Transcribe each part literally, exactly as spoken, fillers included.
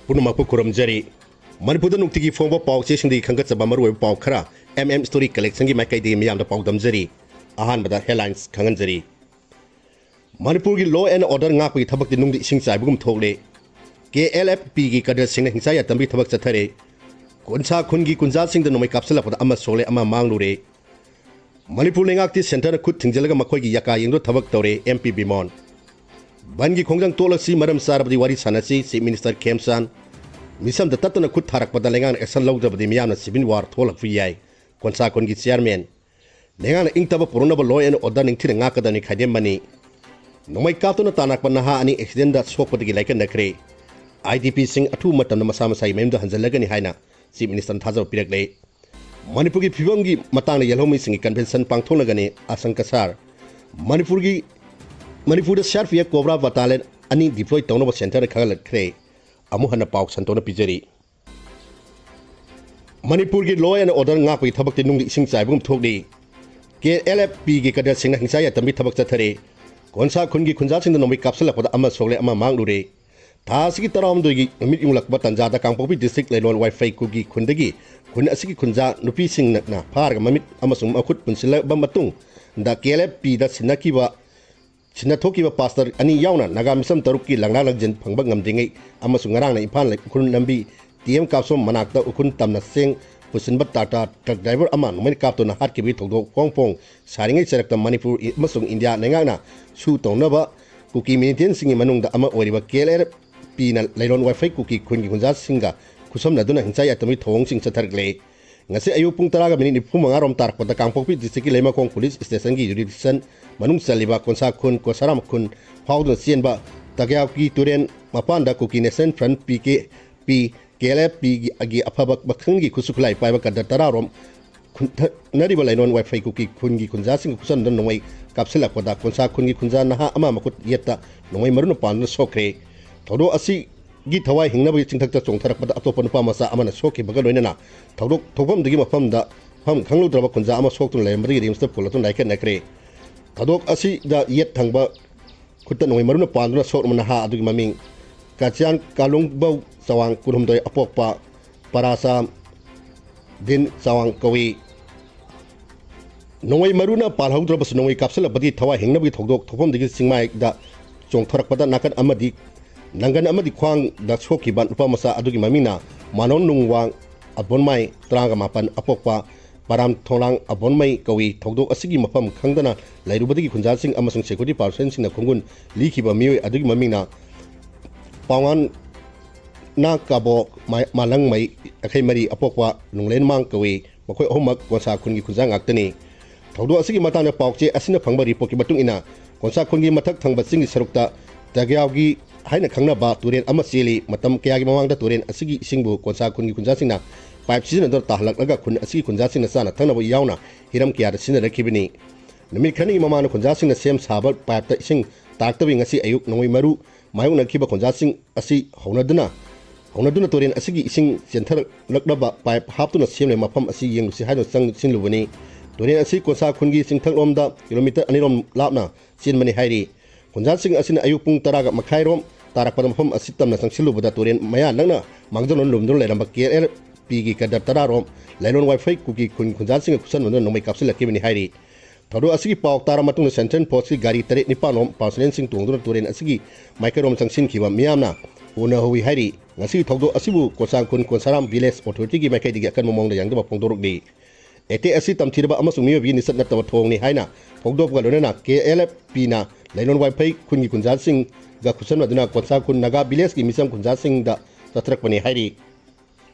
ꯄꯨꯝꯅꯃꯛꯄꯨ ꯈꯨꯔꯨꯝꯖꯔꯤ꯫ ꯃꯅꯤꯄꯨꯔꯗ ꯅꯨꯡꯇꯤꯒꯤ ꯐꯣꯡꯕ ꯄꯥꯎ ꯆꯦꯁꯤꯡꯗꯒꯤ ꯈꯟꯒꯠꯆꯕ ꯃꯔꯨꯑꯣꯏꯕ ꯄꯥꯎ ꯈꯔ M M Story Collectionꯒꯤ ꯃꯥꯏꯀꯩꯗꯒꯤ ꯃꯤꯌꯥꯝꯗ ꯄꯥꯎꯗꯝꯖꯔꯤ꯫ ꯑꯍꯥꯟꯕꯗ headlines ꯈꯪꯍꯟꯖꯔꯤ꯫ ꯃꯅꯤꯄꯨꯔꯒꯤ law and order ꯉꯥꯛꯄꯒꯤ ꯊꯕꯛꯇꯤ ꯅꯨꯡꯗ ꯏꯁꯤꯡ ꯆꯥꯏꯕꯒꯨꯝ ꯊꯣꯛꯂꯦ꯫ KLFPꯒꯤ cadreꯁꯤꯡꯅ ꯍꯤꯡꯁꯥ ꯌꯥꯏꯇꯝꯕꯒꯤ ꯊꯕꯛ ꯆꯠꯊꯔꯦ꯫ ꯀꯣꯟꯁꯥ ꯈꯨꯟꯒꯤ ꯈꯨꯟꯖꯥꯁꯤꯡꯗ ꯅꯣꯡꯃꯩ ꯀꯥꯞꯁꯤꯜꯂꯛꯄꯗ ꯑꯃ ꯁꯣꯛꯂꯦ, ꯑꯃ ꯃꯥꯡꯂꯨꯔꯦ꯫ ꯃꯅꯤꯄꯨꯔ ꯂꯩꯉꯥꯛꯇꯤ centreꯅ ꯈꯨꯠ ꯊꯤꯡꯖꯤꯜꯂꯒ ꯃꯈꯣꯏꯒꯤ ꯌꯥꯀꯥ ꯌꯦꯡꯗꯨꯅ ꯊꯕꯛ ꯇꯧꯔꯦ, MP ꯕꯤꯃꯣꯟ꯫ ꯕꯟꯒꯤ ꯈꯣꯡꯖꯪ ꯇꯣꯛꯂꯁꯤ, ꯃꯔꯝ ꯆꯥꯔꯕꯗꯤ ꯋꯥꯔꯤ ꯁꯥꯟꯅꯁꯤ, Chief Minister ꯈꯦꯝꯆꯥꯟ꯫ ꯃꯤꯁꯝꯗ ꯇꯠꯇꯅ ꯈꯨꯠ ꯊꯥꯔꯛꯄꯗ ꯂꯩꯉꯥꯛꯅ action ꯂꯧꯗ꯭ꯔꯕꯗꯤ ꯃꯤꯌꯥꯝꯅ civil war ꯊꯣꯛꯂꯛꯄ ꯌꯥꯏ, ꯀꯣꯟꯁꯥ ꯈꯨꯟꯒꯤ chairman꯫ ꯂꯩꯉꯥꯛꯅ ꯏꯪ ꯇꯞꯄ ꯄꯨꯔꯛꯅꯕ law and order ꯅꯤꯡꯊꯤꯅ ꯉꯥꯛꯀꯗꯕꯅꯤ, ꯈꯥꯏꯗꯦꯝ ꯃꯅꯤ꯫ ꯅꯣꯡꯃꯩ ꯀꯥꯞꯇꯨꯅ ꯇꯥꯟꯅꯔꯛꯄ ꯅꯍꯥ ꯑꯅꯤ accidentꯗ ꯁꯣꯛꯄꯗꯒꯤ ꯂꯥꯏꯀꯠꯅꯈ꯭ꯔꯦ꯫ IDPꯁꯤꯡ ꯑꯊꯨꯕ ꯃꯇꯝꯗ ꯃꯁꯥ ꯃꯁꯥꯒꯤ ꯃꯌꯨꯝꯗ ꯍꯟꯖꯤꯜꯂꯒꯅꯤ ꯍꯥꯏꯅ Chief Ministerꯅ ꯊꯥꯖꯕ ꯄꯤꯔꯛꯂꯦ꯫ ꯃꯅꯤꯄꯨꯔꯒꯤ ꯐꯤꯕꯝꯒꯤ ꯃꯇꯥꯡꯗ ꯌꯦꯜꯍꯧꯃꯤꯁꯤꯡꯒꯤ convention ꯄꯥꯡꯊꯣꯛꯂꯒꯅꯤ ꯑꯥꯁꯪꯀ ꯁꯥꯔ꯫ ꯃꯅꯤꯄꯨꯔꯒꯤ, ꯃꯅꯤꯄꯨꯔꯗ CRPF Cobra battalion ꯑꯅꯤ deploy ꯇꯧꯅꯕ centreꯅ ꯈꯪꯍꯜꯂꯛꯈ꯭ꯔꯦ꯫ ꯑꯃꯨꯛ ꯍꯟꯅ ꯄꯥꯎ ꯁꯟꯗꯣꯛꯅ ꯄꯤꯖꯔꯤ꯫ ꯃꯅꯤꯄꯨꯔꯒꯤ law and order ꯉꯥꯛꯄꯒꯤ ꯊꯕꯛꯇꯤ ꯅꯨꯡꯗ ꯏꯁꯤꯡ ꯆꯥꯏꯕꯒꯨꯝ ꯊꯣꯛꯂꯤ꯫ KLFPꯒꯤ cadreꯁꯤꯡꯅ ꯍꯤꯡꯁꯥ ꯌꯥꯏꯇꯝꯕꯒꯤ ꯊꯕꯛ ꯆꯠꯊꯔꯦ꯫ ꯀꯣꯟꯁꯥ ꯈꯨꯟꯒꯤ ꯈꯨꯟꯖꯥꯁꯤꯡꯗ ꯅꯣꯡꯃꯩ ꯀꯥꯞꯁꯤꯜꯂꯛꯄꯗ ꯑꯃ ꯁꯣꯛꯂꯦ, ꯑꯃ ꯃꯥꯡꯂꯨꯔꯦ꯫ ꯊꯥ ꯑꯁꯤꯒꯤ ꯇꯔꯥꯍꯨꯝꯗꯣꯏꯒꯤ ꯅꯨꯃꯤꯠ ꯌꯨꯡꯂꯛꯄ ꯇꯥꯟꯖꯥꯗ ꯀꯥꯡꯄꯣꯛꯄꯤ district ꯂꯩꯔꯣꯟ ꯋꯥꯏꯐꯩ ꯀꯨꯀꯤ ꯈꯨꯟꯗꯒꯤ ꯈꯨꯟ ꯑꯁꯤꯒꯤ ꯈꯨꯟꯖꯥ ꯅꯨꯄꯤꯁꯤꯡꯅ ꯐꯥꯔꯒ ꯃꯃꯤꯠ ꯑꯃꯁꯨꯡ ꯃꯈꯨꯠ ꯄꯨꯟꯁꯤꯜꯂꯕ ꯃꯇꯨꯡꯗ KLFPꯗ ꯁꯤꯟꯅꯈꯤꯕ, ꯁꯤꯟꯅꯊꯣꯛꯈꯤꯕ pastor ꯑꯅꯤ ꯌꯥꯎꯅ ꯅꯥꯒꯥ ꯃꯤꯁꯝ ꯇꯔꯨꯛꯀꯤ ꯂꯪꯂꯥ ꯂꯪꯖꯤꯟ ꯐꯪꯕ ꯉꯝꯗ꯭ꯔꯤꯉꯩ ꯑꯃꯁꯨꯡ ꯉꯔꯥꯡꯅ ꯏꯝꯐꯥꯜ ꯎꯈ꯭ꯔꯨꯜ ꯂꯝꯕꯤ ꯇꯤ ꯑꯦꯝ ꯀꯥꯞꯁꯣꯝ ꯃꯅꯥꯛꯇ ꯎꯈ꯭ꯔꯨꯜ ꯇꯝꯅ ꯆꯦꯡ ꯄꯨꯁꯤꯟꯕ ꯇꯥꯇꯥ truck driver ꯑꯃ ꯅꯣꯡꯃꯩꯅ ꯀꯥꯞꯇꯨꯅ ꯍꯥꯠꯈꯤꯕꯒꯤ ꯊꯧꯗꯣꯛ ꯐꯣꯡ ꯐꯣꯡ ꯁꯥꯔꯤꯉꯩ ꯆꯩꯔꯛꯇ ꯃꯅꯤꯄꯨꯔ ꯑꯃꯁꯨꯡ ꯏꯟꯗꯤꯌꯥ ꯂꯩꯉꯥꯛꯅ ꯁꯨ ꯇꯧꯅꯕ ꯀꯨꯀꯤ militantꯁꯤꯡꯒꯤ ꯃꯅꯨꯡꯗ ꯑꯃ ꯑꯣꯏꯔꯤꯕ KLFPꯅ ꯂꯩꯔꯣꯟ ꯋꯥꯏꯐꯩ ꯀꯨꯀꯤ ꯈꯨꯟꯒꯤ ꯈꯨꯟꯖꯥꯁꯤꯡꯒ ꯈꯨꯠꯁꯝꯅꯗꯨꯅ ꯍꯤꯡꯁꯥ ꯌꯥꯏꯇꯝꯕꯒꯤ ꯊꯧꯑꯣꯡꯁꯤꯡ ꯆꯠꯊꯔꯛꯂꯦ꯫ ꯉꯁꯤ ꯑꯌꯨꯛ ꯄꯨꯡ ꯇꯔꯥꯒ ꯃꯤꯅꯤꯠ ꯅꯤꯐꯨ ꯃꯉꯥ ꯔꯣꯝ ꯇꯥꯔꯛꯄꯗ ꯀꯥꯡꯄꯣꯛꯄꯤ districtꯀꯤ ꯂꯩꯃꯈꯣꯡ police stationꯒꯤ jurisdiction ꯃꯅꯨꯡ ꯆꯜꯂꯤꯕ ꯀꯣꯟꯁꯥ ꯈꯨꯟ, ꯀꯣꯁꯥꯔꯥꯝ ꯈꯨꯟ ꯐꯥꯎꯗꯨꯅ ꯆꯦꯟꯕ ꯇꯒ꯭ꯌꯥꯎꯀꯤ ꯇꯨꯔꯦꯟ ꯃꯄꯥꯟꯗ ꯀꯨꯀꯤ National Front, PKP, KLFPꯒꯤ ꯑꯐꯕ ꯃꯈꯜꯒꯤ ꯈꯨꯠꯁꯨ ꯈꯨꯠꯂꯥꯏ ꯄꯥꯏꯕ cadre ꯇꯔꯥ ꯔꯣꯝ ꯈꯨꯟꯊꯅꯔꯤꯕ ꯂꯩꯔꯣꯟ ꯋꯥꯏꯐꯩ ꯀꯨꯀꯤ ꯈꯨꯟꯒꯤ ꯈꯨꯟꯖꯥꯁꯤꯡꯒ ꯈꯨꯠꯁꯝꯅꯗꯨꯅ ꯅꯣꯡꯃꯩ ꯀꯥꯞꯁꯤꯜꯂꯛꯄꯗ ꯀꯣꯟꯁꯥ ꯈꯨꯟꯒꯤ ꯈꯨꯟꯖꯥ ꯅꯍꯥ ꯑꯃ ꯃꯈꯨꯠ ꯌꯦꯠꯇ ꯅꯣꯡꯃꯩ ꯃꯔꯨꯅ ꯄꯥꯟꯗꯨꯅ ꯁꯣꯛꯈ꯭ꯔꯦ꯫ ꯊꯧꯗꯣꯛ ꯑꯁꯤꯒꯤ ꯊꯋꯥꯏ ꯍꯤꯡꯅꯕꯒꯤ ꯆꯤꯡꯊꯛꯇ ꯆꯣꯡꯊꯔꯛꯄꯗ ꯑꯇꯣꯞꯄ ꯅꯨꯄꯥ ꯃꯆꯥ ꯑꯃꯅ ꯁꯣꯛꯈꯤꯕꯒ ꯂꯣꯏꯅꯅ ꯊꯧꯗꯣꯛ ꯊꯣꯛꯐꯝꯗꯒꯤ ꯃꯐꯝꯗ ꯃꯐꯝ ꯈꯪꯂꯨꯗ꯭ꯔꯕ ꯈꯨꯟꯖꯥ ꯑꯃ ꯁꯣꯛꯇꯨꯅ ꯂꯩꯔꯝꯕꯗꯒꯤ RIMSꯇ ꯄꯨꯈꯠꯂꯛꯇꯨꯅ ꯂꯥꯏꯀꯠꯅꯈ꯭ꯔꯦ꯫ ꯊꯧꯗꯣꯛ ꯑꯁꯤꯗ ꯌꯦꯠ ꯊꯪꯕ ꯈꯨꯠꯇ ꯅꯣꯡꯃꯩ ꯃꯔꯨꯅ ꯄꯥꯟꯗꯨꯅ ꯁꯣꯛꯂꯕ ꯅꯍꯥ ꯑꯗꯨꯒꯤ ꯃꯃꯤꯡ ꯀꯥꯆꯤꯌꯥꯟ ꯀꯥꯂꯨꯡꯕꯧ ꯆꯋꯥꯡ ꯀꯨꯟꯍꯨꯝꯗꯣꯏ ꯑꯄꯣꯛꯄ ꯄꯔꯥꯁꯥ ꯗꯤꯟ ꯆꯋꯥꯡ ꯀꯧꯏ꯫ ꯅꯣꯡꯃꯩ ꯃꯔꯨꯅ ꯄꯥꯜꯍꯧꯗ꯭ꯔꯕꯁꯨ ꯅꯣꯡꯃꯩ ꯀꯥꯞꯁꯤꯜꯂꯛꯄꯗꯤ ꯊꯋꯥꯏ ꯍꯤꯡꯅꯕꯒꯤ ꯊꯧꯗꯣꯛ ꯊꯣꯛꯐꯝꯗꯒꯤ ꯆꯤꯡꯃꯥꯏꯗ ꯆꯣꯡꯊꯔꯛꯄꯗ ꯅꯥꯀꯟ ꯑꯃꯗꯤ ꯅꯪꯒꯟ ꯑꯃꯗꯤ ꯈ꯭ꯋꯥꯡꯗ ꯁꯣꯛꯈꯤꯕ ꯅꯨꯄꯥ ꯃꯆꯥ ꯑꯗꯨꯒꯤ ꯃꯃꯤꯡꯅ ꯃꯥꯅꯣꯟ ꯅꯨꯡꯋꯥꯡ ꯑꯕꯣꯟꯃꯥꯏ ꯇꯔꯥꯒ ꯃꯥꯄꯟ ꯑꯄꯣꯛꯄ ꯄꯔꯥꯝ ꯊꯣꯂꯥꯡ ꯑꯕꯣꯟꯃꯩ ꯀꯧꯏ꯫ ꯊꯧꯗꯣꯛ ꯑꯁꯤꯒꯤ ꯃꯐꯝ ꯈꯪꯗꯅ ꯂꯩꯔꯨꯕꯗꯒꯤ ꯈꯨꯟꯖꯥꯁꯤꯡ ꯑꯃꯁꯨꯡ ꯁꯦꯀ꯭ꯌꯨꯔꯤꯇꯤ ꯄꯥꯔꯁꯟꯁꯤꯡꯅ ꯈꯣꯡꯒꯨꯟ ꯂꯤꯈꯤꯕ ꯃꯤꯑꯣꯏ ꯑꯗꯨꯒꯤ ꯃꯃꯤꯡꯅ ꯄꯥꯎꯉꯥꯟ ꯅꯥ ꯀꯥꯕꯣꯛ ꯃꯥ-, ꯃꯥꯂꯪꯃꯩ ꯌꯥꯡꯈꯩ ꯃꯔꯤ ꯑꯄꯣꯛꯄ ꯅꯨꯡꯂꯦꯟꯃꯥꯡ ꯀꯧꯏ꯫ ꯃꯈꯣꯏ ꯑꯍꯨꯝꯃꯛ ꯀꯣꯟꯁꯥ ꯈꯨꯟꯒꯤ ꯈꯨꯟꯖꯥ ꯉꯥꯛꯇꯅꯤ꯫ ꯊꯧꯗꯣꯛ ꯑꯁꯤꯒꯤ ꯃꯇꯥꯡꯗ ꯄꯥꯎꯆꯦ ꯑꯁꯤꯅ ꯐꯪꯕ ꯔꯤꯄꯣꯔꯠꯀꯤ ꯃꯇꯨꯡ ꯏꯟꯅ, ꯀꯣꯟꯁꯥ ꯈꯨꯟꯒꯤ ꯃꯊꯛ ꯊꯪꯕ ꯆꯤꯡꯒꯤ ꯁꯔꯨꯛꯇ ꯇꯒ꯭ꯌꯥꯎꯒꯤ ꯍꯥꯏꯅ ꯈꯪꯅꯕ ꯇꯨꯔꯦꯜ ꯑꯃ ꯆꯦꯜꯂꯤ꯫ ꯃꯇꯝ ꯀꯌꯥꯒꯤ ꯃꯃꯥꯡꯗ ꯇꯨꯔꯦꯜ ꯑꯁꯤꯒꯤ ꯏꯁꯤꯡꯕꯨ ꯀꯣꯟꯁꯥ ꯈꯨꯟꯒꯤ ꯈꯨꯟꯖꯥꯁꯤꯡꯅ ꯄꯥꯏꯞ ꯁꯤꯖꯤꯟꯅꯗꯨꯅ ꯇꯥꯍꯜꯂꯛꯂꯒ ꯈꯨꯟ ꯑꯁꯤꯒꯤ ꯈꯨꯟꯖꯥꯁꯤꯡꯅ ꯆꯥꯅ ꯊꯛꯅꯕ ꯌꯥꯎꯅ ꯍꯤꯔꯝ ꯀꯌꯥꯗ ꯁꯤꯖꯤꯟꯅꯔꯛꯈꯤꯕꯅꯤ꯫ ꯅꯨꯃꯤꯠ ꯈꯔꯅꯤꯒꯤ ꯃꯃꯥꯡꯗ ꯈꯨꯟꯖꯥꯁꯤꯡꯅ ꯁꯦꯝ ꯁꯥꯕ ꯄꯥꯏꯞꯇ ꯏꯁꯤꯡ ꯇꯥꯔꯛꯇꯕꯒꯤ ꯉꯁꯤ ꯑꯌꯨꯛ ꯅꯣꯡꯃꯩ ꯃꯔꯨ ꯃꯥꯌꯣꯛꯅꯈꯤꯕ ꯈꯨꯟꯖꯥꯁꯤꯡ ꯑꯁꯤ ꯍꯧꯅꯗꯨꯅ, ꯍꯧꯅꯗꯨꯅ ꯇꯨꯔꯦꯜ ꯑꯁꯤꯒꯤ ꯏꯁꯤꯡ ꯆꯦꯟꯊꯔꯛꯂꯛꯅꯕ ꯄꯥꯏꯞ ꯍꯥꯞꯇꯨꯅ ꯁꯦꯝꯂꯦ ꯃꯐꯝ ꯑꯁꯤ ꯌꯦꯡꯂꯨꯁꯤ ꯍꯥꯏꯗꯨꯅ ꯆꯪꯁꯤꯜꯂꯨꯕꯅꯤ꯫ ꯇꯨꯔꯦꯜ ꯑꯁꯤ ꯀꯣꯟꯁꯥ ꯈꯨꯟꯒꯤ ꯆꯤꯡꯊꯛꯂꯣꯝꯗ ꯀꯤꯂꯣꯃꯤꯇꯔ ꯑꯅꯤꯔꯣꯝ ꯂꯥꯞꯅ ꯆꯦꯟꯕꯅꯤ ꯍꯥꯏꯔꯤ꯫ ꯈꯨꯟꯖꯥꯁꯤꯡ ꯑꯁꯤꯅ ꯑꯌꯨꯛ ꯄꯨꯡ ꯇꯔꯥꯒ ꯃꯈꯥꯏꯔꯣꯝ ꯇꯥꯔꯛꯄꯗ ꯃꯐꯝ ꯑꯁꯤ ꯇꯝꯅ ꯆꯪꯁꯤꯜꯂꯨꯕꯗ ꯇꯨꯔꯦꯜ ꯃꯌꯥ ꯅꯛꯅ ꯃꯥꯡꯖꯧꯅꯅ ꯂꯨꯝꯗꯨꯅ ꯂꯩꯔꯝꯕ ꯀꯦ ꯑꯦꯜ ꯄꯤꯒꯤ ꯀꯦꯗꯔ ꯇꯔꯥꯔꯣꯝ ꯂꯥꯏꯂꯣꯟ ꯋꯥꯏꯐꯩ ꯀꯨꯀꯤ ꯈꯨꯟ ꯈꯨꯟꯖꯥꯁꯤꯡꯒ ꯈꯨꯠꯁꯝꯅꯗꯨꯅ ꯅꯣꯡꯃꯩ ꯀꯥꯞꯁꯤꯜꯂꯛꯈꯤꯕꯅꯤ ꯍꯥꯏꯔꯤ꯫ ꯊꯧꯗꯣꯛ ꯑꯁꯤꯒꯤ ꯄꯥꯎ ꯇꯥꯔꯕ ꯃꯇꯨꯡꯗ ꯁꯦꯟꯇ꯭ꯔꯦꯜ ꯐꯣꯔꯁꯀꯤ ꯒꯥꯔꯤ ꯇꯔꯦꯠ ꯅꯤꯄꯥꯜꯔꯣꯝ ꯄꯥꯔꯁꯅꯦꯜꯁꯤꯡ ꯇꯣꯡꯗꯨꯅ ꯇꯨꯔꯦꯜ ꯑꯁꯤꯒꯤ ꯃꯥꯏꯀꯩꯔꯣꯝ ꯆꯪꯁꯤꯟꯈꯤꯕ ꯃꯤꯌꯥꯝꯅ ꯎꯅꯍꯧꯏ ꯍꯥꯏꯔꯤ꯫ ꯉꯁꯤꯒꯤ ꯊꯧꯗꯣꯛ ꯑꯁꯤꯕꯨ ꯀꯣꯟꯁꯥꯡ ꯈꯨꯟ ꯀꯣꯟꯁꯥꯔꯥꯝ ꯚꯤꯂꯦꯖ ꯑꯣꯊꯣꯔꯤꯇꯤꯒꯤ ꯃꯥꯏꯀꯩꯗꯒꯤ ꯑꯀꯟꯕ ꯃꯑꯣꯡꯗ ꯌꯥꯡꯗꯕ ꯐꯣꯡꯗꯣꯔꯛꯂꯤ꯫ ꯑꯦꯇꯦꯛ ꯑꯁꯤ ꯇꯝꯊꯤꯔꯕ ꯑꯃꯁꯨꯡ ꯃꯤꯑꯣꯏꯕꯒꯤ ꯂꯤꯆꯠ ꯅꯠꯇꯕ ꯊꯧꯑꯣꯡꯅꯤ ꯍꯥꯏꯅ ꯐꯣꯡꯗꯣꯛꯄꯒ ꯂꯣꯏꯅꯅ ꯀꯦ ꯑꯦꯜ ꯑꯦꯐ ꯄꯤꯅ ꯂꯩꯂꯣꯟ ꯋꯥꯏꯐꯩ ꯈꯨꯟꯒꯤ ꯈꯨꯟꯖꯥꯁꯤꯡꯒ ꯈꯨꯠꯁꯝꯅꯗꯨꯅ ꯀꯣꯟꯁꯥ ꯈꯨꯟ ꯅꯥꯒꯥ ꯚꯤꯂꯦꯖꯀꯤ ꯃꯤꯆꯝ ꯈꯨꯟꯖꯥꯁꯤꯡꯗ ꯆꯠꯊꯔꯛꯄꯅꯤ ꯍꯥꯏꯔꯤ꯫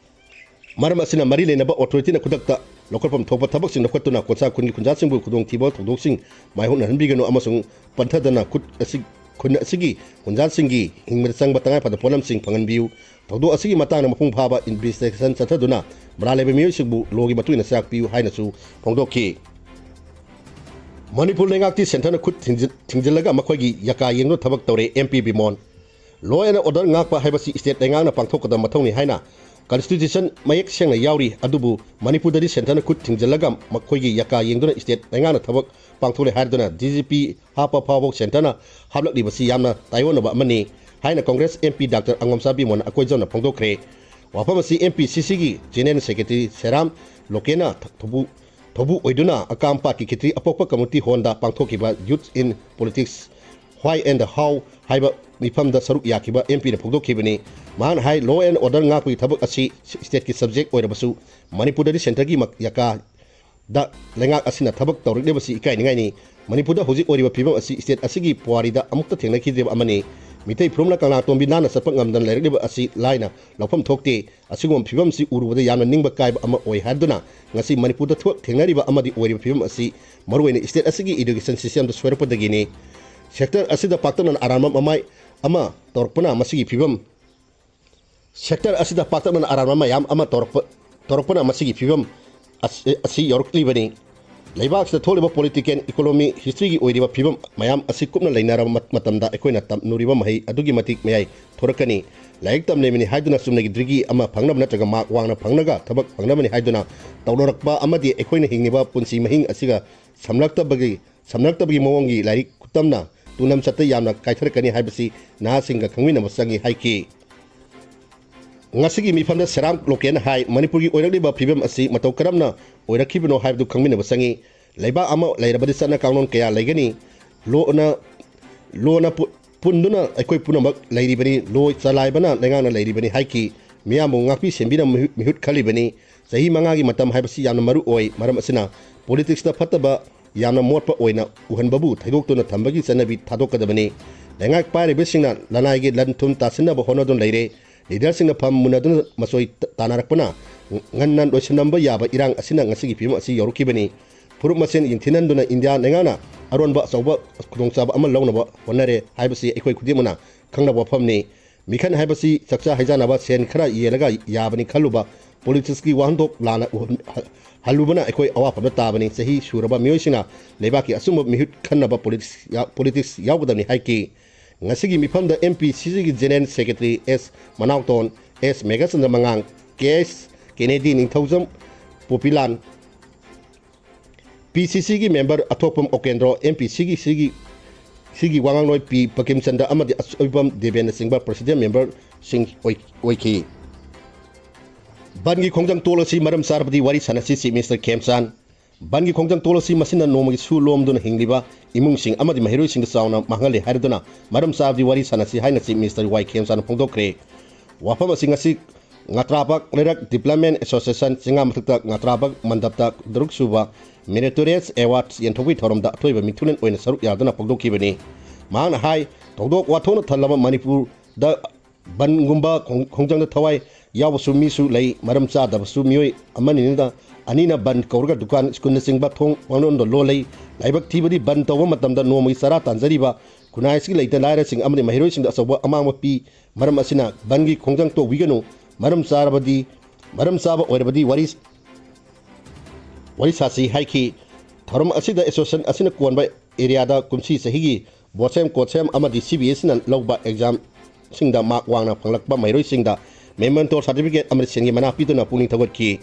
ꯃꯔꯝ ꯑꯁꯤꯅ ꯃꯔꯤ ꯂꯩꯅꯕ ꯑꯣꯊꯣꯔꯤꯇꯤꯅ ꯈꯨꯗꯛꯇ ꯂꯧꯈꯠꯐꯝ ꯊꯣꯛꯄ ꯊꯕꯛꯁꯤꯡ ꯂꯧꯈꯠꯇꯨꯅ ꯀꯣꯟꯁꯥ ꯈꯨꯟꯒꯤ ꯈꯨꯟꯖꯥꯁꯤꯡꯕꯨ ꯈꯨꯗꯣꯡꯊꯤꯕ ꯊꯧꯗꯣꯛꯁꯤꯡ ꯃꯥꯏꯌꯣꯛꯅꯍꯟꯕꯤꯒꯅꯨ ꯑꯃꯁꯨꯡ ꯄꯟꯊꯗꯅ ꯈꯨꯠ ꯑꯁꯤ, ꯈꯨꯟ ꯑꯁꯤꯒꯤ ꯈꯨꯟꯖꯥꯁꯤꯡꯒꯤ ꯍꯤꯡꯕꯗ ꯆꯪꯕ ꯇꯉꯥꯏ ꯐꯗꯕ ꯄꯣꯠꯂꯝꯁꯤꯡ ꯐꯪꯍꯟꯕꯤꯌꯨ꯫ ꯊꯧꯗꯣꯛ ꯑꯁꯤꯒꯤ ꯃꯇꯥꯡꯗ ꯃꯄꯨꯡ ꯐꯥꯕ ꯏꯟꯚꯦꯁꯇꯤꯒꯦꯁꯟ ꯆꯠꯊꯗꯨꯅ ꯃꯔꯥꯜ ꯂꯩꯕ ꯃꯤꯑꯣꯏꯁꯤꯡꯕꯨ ꯂꯣꯒꯤ ꯃꯇꯨꯡ ꯏꯟꯅ ꯆꯩꯔꯥꯛ ꯄꯤꯌꯨ ꯍꯥꯏꯅꯁꯨ ꯐꯣꯡꯗꯣꯛꯈꯤ꯫ ꯃꯅꯤꯄꯨꯔ ꯂꯩꯉꯥꯛꯇꯤ ꯁꯦꯟꯇꯔꯅ ꯈꯨꯠ ꯊꯤꯡꯖꯤꯜ-, ꯊꯤꯡꯖꯤꯜꯂꯒ ꯃꯈꯣꯏꯒꯤ ꯌꯥꯀꯥ ꯌꯦꯡꯗꯨꯅ ꯊꯕꯛ ꯇꯧꯔꯦ, ꯑꯦꯝ ꯄꯤ ꯕꯤꯃꯣꯟ꯫ Law and order ꯉꯥꯛꯄ ꯍꯥꯏꯕꯁꯤ ꯁ꯭ꯇꯦꯠ ꯂꯩꯉꯥꯛꯅ ꯄꯥꯡꯊꯣꯛꯀꯗꯕ ꯃꯊꯧꯅꯤ ꯍꯥꯏꯅ ꯀꯟꯁꯇꯤꯇ꯭ꯌꯨꯁꯟ ꯃꯌꯦꯛ ꯁꯦꯡꯅ ꯌꯥꯎꯔꯤ, ꯑꯗꯨꯕꯨ ꯃꯅꯤꯄꯨꯔꯗꯗꯤ ꯁꯦꯟꯇꯔꯅ ꯈꯨꯠ ꯊꯤꯡꯖꯤꯜꯂꯒ ꯃꯈꯣꯏꯒꯤ ꯌꯥꯀꯥ ꯌꯦꯡꯗꯨꯅ ꯁ꯭ꯇꯦꯠ ꯂꯩꯉꯥꯛꯅ ꯊꯕꯛ ꯄꯥꯡꯊꯣꯛꯂꯦ ꯍꯥꯏꯗꯨꯅ ꯗꯤ ꯖꯤ ꯄꯤ ꯍꯥꯞꯄ ꯐꯥꯎꯕ ꯁꯦꯟꯇꯔꯅ ꯍꯥꯞꯂꯛꯂꯤꯕꯁꯤ ꯌꯥꯝꯅ ꯇꯥꯏꯑꯣꯟꯅꯕ ꯑꯃꯅꯤ꯫ ꯍꯥꯏꯅ ꯀꯪꯒ꯭ꯔꯦꯁ ꯑꯦꯝ ꯄꯤ ꯗꯥꯛꯇꯔ ꯑꯉꯣꯝꯆꯥꯕꯤ ꯃꯣꯍꯟꯅ ꯑꯩꯈꯣꯏ ꯖꯝꯅ ꯐꯣꯡꯗꯣꯛꯈ꯭ꯔꯦ꯫ ꯋꯥꯐꯝ ꯑꯁꯤ ꯑꯦꯝ ꯄꯤ ꯁꯤ ꯁꯤꯒꯤ ꯖꯦꯅꯦꯔꯦꯜ ꯁꯦꯀ꯭ꯔꯦꯇꯔꯤ ꯁꯦꯔꯥꯝ ꯂꯣꯀꯦꯅ ꯊꯧꯕꯨ ꯊꯧꯕꯨ ꯑꯣꯏꯗꯨꯅ ꯑꯀꯥꯝꯄꯥꯠꯀꯤ ꯈꯦꯇ꯭ꯔꯤ ꯑꯄꯣꯛꯄ ꯀꯝꯃ꯭ꯌꯨꯅꯤꯇꯤ ꯍꯣꯜꯗ ꯄꯥꯡꯊꯣꯛꯈꯤꯕ Youth in Politics, Why and How ꯍꯥꯏꯕ ꯃꯤꯐꯝꯗ ꯁꯔꯨꯛ ꯌꯥꯈꯤꯕ ꯑꯦꯝ ꯄꯤꯅ ꯐꯣꯡꯗꯣꯛꯈꯤꯕꯅꯤ꯫ ꯃꯍꯥꯛꯅ ꯍꯥꯏ, law and order ꯉꯥꯛꯄꯒꯤ ꯊꯕꯛ ꯑꯁꯤ ꯁ꯭ꯇꯦꯠꯀꯤ ꯁꯕꯖꯦꯛ ꯑꯣꯏꯔꯕꯁꯨ ꯃꯅꯤꯄꯨꯔꯗꯗꯤ ꯁꯦꯟꯇꯔꯒꯤ ꯃꯛ-, ꯌꯥꯀꯥꯗ ꯂꯩꯉꯥꯛ ꯑꯁꯤꯅ ꯊꯕꯛ ꯇꯧꯔꯛꯂꯤꯕꯁꯤ ꯏꯀꯥꯏꯅꯤꯡꯉꯥꯏꯅꯤ꯫ ꯃꯅꯤꯄꯨꯔꯗ ꯍꯧꯖꯤꯛ ꯑꯣꯏꯔꯤꯕ ꯐꯤꯕꯝ ꯑꯁꯤ ꯁ꯭ꯇꯦꯠ ꯑꯁꯤꯒꯤ ꯄꯨꯋꯥꯔꯤꯗ ꯑꯃꯨꯛꯇ ꯊꯦꯡꯅꯈꯤꯗ꯭ꯔꯤꯕ ꯑꯃꯅꯤ꯫ ꯃꯤꯇꯩ ꯐꯨꯔꯨꯞꯅ ꯀꯪꯂꯥꯇꯣꯝꯕꯤ ꯅꯥꯟꯅ ꯆꯠꯄ ꯉꯝꯗꯅ ꯂꯩꯔꯛꯂꯤꯕ ꯑꯁꯤ ꯂꯥꯏꯅ ꯂꯧꯐꯝ ꯊꯣꯛꯇꯦ꯫ ꯑꯁꯤꯒꯨꯝꯕ ꯐꯤꯕꯝꯁꯤ ꯎꯔꯨꯕꯗ ꯌꯥꯝꯅ ꯅꯤꯡꯕ ꯀꯥꯏꯕ ꯑꯃ ꯑꯣꯏ ꯍꯥꯏꯗꯨꯅ ꯉꯁꯤ ꯃꯅꯤꯄꯨꯔꯗ ꯊꯣꯛ ꯊꯦꯡꯅꯔꯤꯕ ꯑꯃꯗꯤ ꯑꯣꯏꯔꯤꯕ ꯐꯤꯕꯝ ꯑꯁꯤ ꯃꯔꯨꯑꯣꯏꯅ ꯁ꯭ꯇꯦꯠ ꯑꯁꯤꯒꯤ ꯏꯗꯨꯀꯦꯁꯟ ꯁꯤꯁꯇꯦꯝꯗ ꯁꯣꯏꯔꯛꯄꯗꯒꯤꯅꯤ꯫ ꯁꯦꯛꯇꯔ ꯑꯁꯤꯗ ꯄꯥꯛꯇꯛꯅꯅ ꯑꯔꯥꯟꯕ ꯃꯃꯥꯏ ꯑꯃ ꯇꯧꯔꯛꯄꯅ ꯃꯁꯤꯒꯤ ꯐꯤꯕꯝ, ꯁꯦꯛꯇꯔ ꯑꯁꯤꯗ ꯄꯥꯛꯇꯛꯅꯅ ꯑꯔꯥꯟꯕ ꯃꯌꯥꯝ ꯑꯃ ꯇꯧꯔꯛꯄ, ꯇꯧꯔꯛꯄꯅ ꯃꯁꯤꯒꯤ ꯐꯤꯕꯝ ꯑꯁꯤ, ꯑꯁꯤ ꯌꯧꯔꯛꯂꯤꯕꯅꯤ꯫ ꯂꯩꯕꯥꯛꯁꯤꯗ ꯊꯣꯛꯂꯤꯕ ꯄꯣꯂꯤꯇꯤꯀꯦꯜ, ꯏꯀꯣꯅꯣꯃꯤ, ꯍꯤꯁꯇ꯭ꯔꯤꯒꯤ ꯑꯣꯏꯔꯤꯕ ꯐꯤꯕꯝ ꯃꯌꯥꯝ ꯑꯁꯤ ꯀꯨꯞꯅ ꯅꯩꯅꯔꯕ ꯃꯠ-, ꯃꯇꯝꯗ ꯑꯩꯈꯣꯏꯅ ꯇꯝꯂꯨꯔꯤꯕ ꯃꯍꯩ ꯑꯗꯨꯒꯤ ꯃꯇꯤꯛ ꯃꯌꯥꯏ ꯊꯣꯔꯛꯀꯅꯤ꯫ ꯂꯥꯏꯔꯤꯛ ꯇꯝꯂꯤꯕꯅꯤ ꯍꯥꯏꯗꯨꯅ ꯆꯨꯝꯅꯒꯤ ꯗꯤꯒ꯭ꯔꯤ ꯑꯃ ꯐꯪꯅꯕ ꯅꯠꯇ꯭ꯔꯒ ꯃꯥꯔꯛ ꯋꯥꯡꯅ ꯐꯪꯂꯒ ꯊꯕꯛ ꯐꯪꯅꯕꯅꯤ ꯍꯥꯏꯗꯨꯅ ꯇꯧꯅꯔꯛꯄ ꯑꯃꯗꯤ ꯑꯩꯈꯣꯏꯅ ꯍꯤꯡꯂꯤꯕ ꯄꯨꯟꯁꯤ ꯃꯍꯤꯡ ꯑꯁꯤꯒ ꯁꯝꯅꯔꯛꯇꯕꯒꯤ, ꯁꯝꯅꯔꯛꯇꯕꯒꯤ ꯃꯑꯣꯡꯒꯤ ꯂꯥꯏꯔꯤꯛ ꯈꯨꯇꯝꯅ ꯇꯨꯡꯂꯝꯆꯠꯇ ꯌꯥꯝꯅ ꯀꯥꯏꯊꯔꯛꯀꯅꯤ ꯍꯥꯏꯕꯁꯤ ꯅꯍꯥꯁꯤꯡꯒ ꯈꯪꯃꯤꯟꯅꯕ ꯆꯪꯏ ꯍꯥꯏꯈꯤ꯫ ꯉꯁꯤꯒꯤ ꯃꯤꯐꯝꯗ ꯁꯦꯔꯥꯝ ꯂꯣꯀꯦꯟ ꯍꯥꯏ, ꯃꯅꯤꯄꯨꯔꯒꯤ ꯑꯣꯏꯔꯛꯂꯤꯕ ꯐꯤꯕꯝ ꯑꯁꯤ ꯃꯇꯧ ꯀꯔꯝꯅ ꯑꯣꯏꯔꯛꯈꯤꯕꯅꯣ ꯍꯥꯏꯕꯗꯨ ꯈꯪꯃꯤꯟꯅꯕ ꯆꯪꯏ꯫ ꯂꯩꯕꯥꯛ ꯑꯃ ꯂꯩꯔꯕꯗꯤ ꯆꯠꯅ ꯀꯥꯡꯂꯣꯟ ꯀꯌꯥ ꯂꯩꯒꯅꯤ꯫ ꯂꯣꯅ, ꯂꯣꯅ ꯄꯨ-, ꯄꯨꯟꯗꯨꯅ ꯑꯩꯈꯣꯏ ꯄꯨꯝꯅꯃꯛ ꯂꯩꯔꯤꯕꯅꯤ꯫ ꯂꯣ ꯆꯂꯥꯏꯕꯅ ꯂꯩꯉꯥꯛꯅ ꯂꯩꯔꯤꯕꯅꯤ ꯍꯥꯏꯈꯤ꯫ ꯃꯤꯌꯥꯝꯕꯨ ꯉꯥꯛꯄꯤ ꯁꯦꯟꯕꯤꯅ ꯃꯤꯍꯨꯠ, ꯃꯤꯍꯨꯠ ꯈꯜꯂꯤꯕꯅꯤ꯫ ꯆꯍꯤ ꯃꯉꯥꯒꯤ ꯃꯇꯝ ꯍꯥꯏꯕꯁꯤ ꯌꯥꯝꯅ ꯃꯔꯨ ꯑꯣꯏ꯫ ꯃꯔꯝ ꯑꯁꯤꯅ ꯄꯣꯂꯤꯇꯤꯛꯁꯇ ꯐꯠꯇꯕ ꯌꯥꯝꯅ ꯃꯣꯠꯄ ꯑꯣꯏꯅ ꯎꯍꯟꯕꯕꯨ ꯊꯩꯗꯣꯛꯇꯨꯅ ꯊꯝꯕꯒꯤ ꯆꯠꯅꯕꯤ ꯊꯥꯗꯣꯛꯀꯗꯕꯅꯤ꯫ ꯂꯩꯉꯥꯛ ꯄꯥꯏꯔꯤꯕꯁꯤꯡꯅ ꯂꯅꯥꯏꯒꯤ ꯂꯟ ꯊꯨꯝ ꯇꯥꯁꯤꯟꯅꯕ ꯍꯣꯠꯅꯗꯨꯅ ꯂꯩꯔꯦ꯫ ꯂꯤꯗꯔꯁꯤꯡꯅ ꯐꯝ ꯃꯨꯟꯅꯗꯨꯅ ꯃꯆꯣꯏ ꯇ-, ꯇꯥꯟꯅꯔꯛꯄꯅ ꯉꯟꯅ ꯂꯣꯏꯁꯤꯟꯂꯝꯕ ꯌꯥꯕ ꯏꯔꯥꯡ ꯑꯁꯤꯅ ꯉꯁꯤꯒꯤ ꯐꯤꯕꯝ ꯑꯁꯤ ꯌꯧꯔꯛꯈꯤꯕꯅꯤ꯫ ꯐꯨꯔꯨꯞ ꯃꯁꯦꯟ ꯌꯦꯡꯊꯤꯅꯍꯟꯗꯨꯅ ꯏꯟꯗꯤꯌꯥ ꯂꯩꯉꯥꯛꯅ ꯑꯔꯣꯟꯕ ꯑꯆꯧꯕ ꯈꯨꯗꯣꯡꯆꯥꯕ ꯑꯃ ꯂꯧꯅꯕ ꯍꯣꯠꯅꯔꯦ ꯍꯥꯏꯕꯁꯤ ꯑꯩꯈꯣꯏ ꯈꯨꯗꯤꯡꯃꯛꯅ ꯈꯪꯅꯕ ꯋꯥꯐꯝꯅꯤ꯫ ꯃꯤꯈꯜ ꯍꯥꯏꯕꯁꯤ ꯆꯥꯛꯆꯥ ꯍꯩꯖꯥꯟꯅꯕ, ꯁꯦꯟ ꯈꯔ ꯌꯦꯜꯂꯒ ꯌꯥꯕꯅꯤ ꯈꯜꯂꯨꯕ, ꯄꯣꯂꯤꯇꯤꯛꯁꯀꯤ ꯋꯥꯍꯟꯊꯣꯛ ꯂꯥꯟꯅ ꯎꯍꯟ-, ꯍ-, ꯍꯜꯂꯨꯕꯅ ꯑꯩꯈꯣꯏ ꯑꯋꯥꯐꯝꯗ ꯇꯥꯕꯅꯤ꯫ ꯆꯍꯤ ꯁꯨꯔꯕ ꯃꯤꯑꯣꯏꯁꯤꯡꯅ ꯂꯩꯕꯥꯛꯀꯤ ꯑꯆꯨꯝꯕ ꯃꯤꯍꯨꯠ ꯈꯟꯅꯕ ꯄꯣꯂꯤꯇꯤꯛꯁ ꯌꯥ-, ꯄꯣꯂꯤꯇꯤꯛꯁ ꯌꯥꯎꯒꯗꯕꯅꯤ ꯍꯥꯏꯈꯤ꯫ ꯉꯁꯤꯒꯤ ꯃꯤꯐꯝꯗ ꯑꯦꯝ ꯄꯤ ꯁꯤ ꯁꯤꯒꯤ ꯖꯦꯅꯦꯔꯦꯜ ꯁꯦꯀ꯭ꯔꯦꯇꯔꯤ ꯑꯦꯁ ꯃꯅꯥꯎꯇꯣꯟ, ꯑꯦꯁ ꯃꯦꯘꯆꯟꯗ꯭ꯔ ꯃꯉꯥꯡ, ꯀꯦ ꯑꯦꯁ ꯀꯦꯅꯦꯗꯤ ꯅꯤꯡꯊꯧꯖꯝ ꯄꯣꯄꯤꯂꯥꯟ, ꯄꯤ ꯁꯤ ꯁꯤꯒꯤ ꯃꯦꯝꯕꯔ ꯑꯊꯣꯛꯄꯝ ꯑꯣꯀꯦꯟꯗ꯭ꯔꯣ, ꯑꯦꯝ ꯄꯤ ꯁꯤꯒꯤ, ꯁꯤꯒꯤ ꯁꯤꯒꯤ ꯋꯥꯉꯥꯡꯂꯣꯏ ꯄꯤ ꯕꯀꯤꯝꯆꯟꯗ꯭ꯔ ꯑꯃꯗꯤ ꯑꯁꯣꯏꯕꯝ ꯗꯦꯕꯦꯟꯅꯆꯤꯡꯕ ꯄ꯭ꯔꯁꯤꯗꯦꯟ ꯃꯦꯝꯕꯔꯁꯤꯡ ꯑꯣꯏ-, ꯑꯣꯏꯈꯤ꯫ ꯕꯟꯒꯤ ꯈꯣꯡꯖꯪ ꯇꯣꯛꯂꯁꯤ, ꯃꯔꯝ ꯆꯥꯔꯕꯗꯤ ꯋꯥꯔꯤ ꯁꯥꯟꯅꯁꯤ, ꯆꯤꯐ ꯃꯤꯅꯤꯁꯇꯔ ꯈꯦꯝꯆꯥꯟ꯫ ꯕꯟꯒꯤ ꯈꯣꯡꯖꯪ ꯇꯣꯛꯂꯁꯤ, ꯃꯁꯤꯅ ꯅꯣꯡꯃꯒꯤ ꯁꯨ ꯂꯣꯝꯗꯨꯅ ꯍꯤꯡꯂꯤꯕ ꯏꯃꯨꯡꯁꯤꯡ ꯑꯃꯗꯤ ꯃꯍꯩꯔꯣꯏꯁꯤꯡꯗ ꯆꯥꯎꯅ ꯃꯥꯡꯍꯜꯂꯦ ꯍꯥꯏꯔꯗꯨꯅ ꯃꯔꯝ ꯆꯥꯔꯕꯗꯤ ꯋꯥꯔꯤ ꯁꯥꯟꯅꯁꯤ ꯍꯥꯏꯅ ꯆꯤꯐ ꯃꯤꯅꯤꯁꯇꯔ ꯋꯥꯏ ꯈꯦꯝꯆꯥꯟꯅ ꯐꯣꯡꯗꯣꯛꯈ꯭ꯔꯦ꯫ ꯋꯥꯐꯝ ꯑꯁꯤ ꯉꯁꯤ ꯉꯥꯇ꯭ꯔꯥꯕꯥꯛ ꯂꯩꯔꯛ ꯗꯤꯕ꯭ꯂꯞꯃꯦꯟ ꯑꯦꯁꯣꯁꯤꯌꯦꯁꯟ ꯆꯤꯡꯉꯥ ꯃꯊꯛꯇ ꯉꯥꯇ꯭ꯔꯥꯕꯥꯛ ꯃꯟꯗꯞꯇ ꯇꯔꯨꯛ ꯁꯨꯕ ꯃꯦꯔꯤꯇꯣꯔꯤꯌꯁ ꯑꯦꯋꯥꯔꯗꯁ ꯌꯦꯟꯊꯣꯛꯄꯒꯤ ꯊꯧꯔꯝꯗ ꯑꯊꯣꯏꯕ ꯃꯤꯊꯨꯡꯂꯦꯟ ꯑꯣꯏꯅ ꯁꯔꯨꯛ ꯌꯥꯗꯨꯅ ꯐꯣꯡꯗꯣꯛꯈꯤꯕꯅꯤ꯫ ꯃꯍꯥꯛꯅ ꯍꯥꯏ, ꯊꯧꯗꯣꯛ ꯋꯥꯊꯣꯛꯅ ꯊꯜꯂꯕ ꯃꯅꯤꯄꯨꯔꯗ ꯕꯟꯒꯨꯝꯕ ꯈꯣꯡ-, ꯈꯣꯡꯖꯪꯗ ꯊꯋꯥꯏ ꯌꯥꯎꯕꯁꯨ ꯃꯤꯁꯨ ꯂꯩ, ꯃꯔꯝ ꯆꯥꯗꯕꯁꯨ ꯃꯤꯑꯣꯏ ꯑꯃꯅꯤꯅ, ꯑꯅꯤꯅ ꯕꯟ ꯀꯧꯔꯒ ꯗꯨꯀꯥꯟ, ꯁ꯭ꯀꯨꯜꯅꯆꯤꯡꯕ ꯊꯣꯡ ꯄꯪꯂꯣꯟꯗ ꯂꯣꯜꯂꯤ꯫ ꯂꯥꯏꯕꯛ ꯊꯤꯕꯗꯤ ꯕꯟ ꯇꯧꯕ ꯃꯇꯝꯗ ꯅꯣꯡꯃꯒꯤ ꯆꯔꯥ ꯇꯥꯟꯖꯔꯤꯕ ꯈꯨꯟꯅꯥꯏ ꯑꯁꯤꯒꯤ ꯂꯩꯇ ꯂꯥꯏꯔꯁꯤꯡ ꯑꯃꯗꯤ ꯃꯍꯩꯔꯣꯏꯁꯤꯡꯗ ꯑꯆꯧꯕ ꯑꯃꯥꯡꯕ ꯄꯤ꯫ ꯃꯔꯝ ꯑꯁꯤꯅ ꯕꯟꯒꯤ ꯈꯣꯡꯖꯪ ꯇꯣꯛꯄꯤꯒꯅꯨ, ꯃꯔꯝ ꯆꯥꯔꯕꯗꯤ, ꯃꯔꯝ ꯆꯥꯕ ꯑꯣꯏꯔꯕꯗꯤ ꯋꯥꯔꯤ, ꯋꯥꯔꯤ ꯁꯥꯁꯤ ꯍꯥꯏꯈꯤ꯫ ꯊꯧꯔꯝ ꯑꯁꯤꯗ ꯑꯦꯁꯣꯁꯤꯌꯦꯁꯟ ꯑꯁꯤꯅ ꯀꯣꯟꯕ ꯑꯦꯔꯤꯌꯥꯗ ꯀꯨꯝꯁꯤ ꯆꯍꯤꯒꯤ ꯕꯣꯠꯁꯦꯝ, ꯀꯣꯠꯁꯦꯝ ꯑꯃꯗꯤ ꯁꯤ ꯕꯤ ꯑꯦꯁ ꯏꯅ ꯂꯧꯕ ꯑꯦꯛꯖꯥꯝꯁꯤꯡꯗ ꯃꯥꯔꯛ ꯋꯥꯡꯅ ꯐꯪꯂꯛꯄ ꯃꯍꯩꯔꯣꯏꯁꯤꯡꯗ ꯃꯦꯃꯦꯟꯇꯣ ꯁꯥꯔꯇꯤꯐꯤꯀꯦꯠ ꯑꯃꯗꯤ ꯁꯦꯟꯒꯤ ꯃꯅꯥ ꯄꯤꯗꯨꯅ ꯄꯨꯛꯅꯤꯡ ꯊꯧꯒꯠꯈꯤ꯫